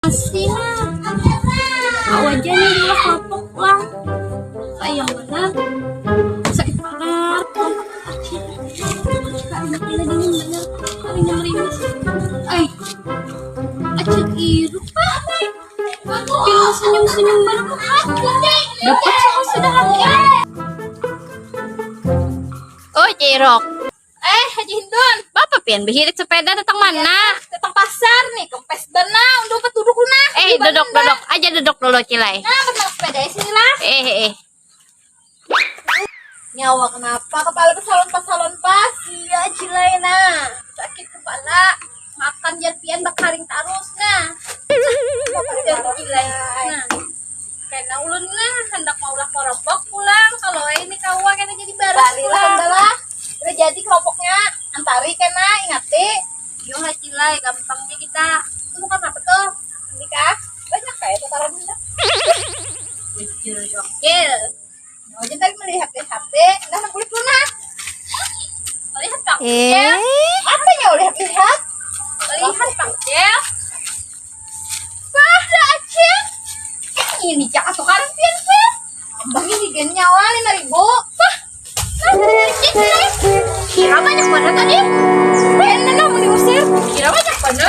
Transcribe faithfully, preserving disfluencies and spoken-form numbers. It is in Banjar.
Sila. Awa aja nih dulu kelompok pulang. Sayang benar. Sakit banget. Kalinya dingin benar. Kalinya merimis. Ay. Acil irup. Pina senyum-senyum banar. Dapat sama sudah hati. Oh, Cirok. Eh, Haji Hindun. Bapa pian behirit sepeda datang mana? Datang pasar nih, kempes bana, untuk duduk nah. Eh, duduk, duduk. Aja duduk dulu, Cilai. Nah, benar sepeda sini lah. Eh, eh. Nyawa kenapa kepala pasalon-pasalon pas? Iya, Cilai nah. Sakit kepala. Makan jar pian bakaring tarus nah. Jadi Cilai. Nah. Karena ulun nah hendak maulah korobok pulang. Kalau ini kawa kena jadi baris. Barilah, lah. Udah jadi kelompoknya. Antari kena, ingati. Yo lah, Cilai, gampangnya kita. Itu bukan apa tuh? Nikah. Banyak kayak tukaran. Bujur, Jokil. Aja tadi melihat di H P, nah, kulit lu nah. Melihat Kang Cel. Apa ya lihat-lihat? Melihat Kang Cel. Wah, lah Acil. Ini cak tukaran pian, Cil. Abang ini gen nyawa lima ribu. Wah, lah, Cil, Cil. Kira banyak banget tadi. Bener lah, mau diusir. Kira banyak banget.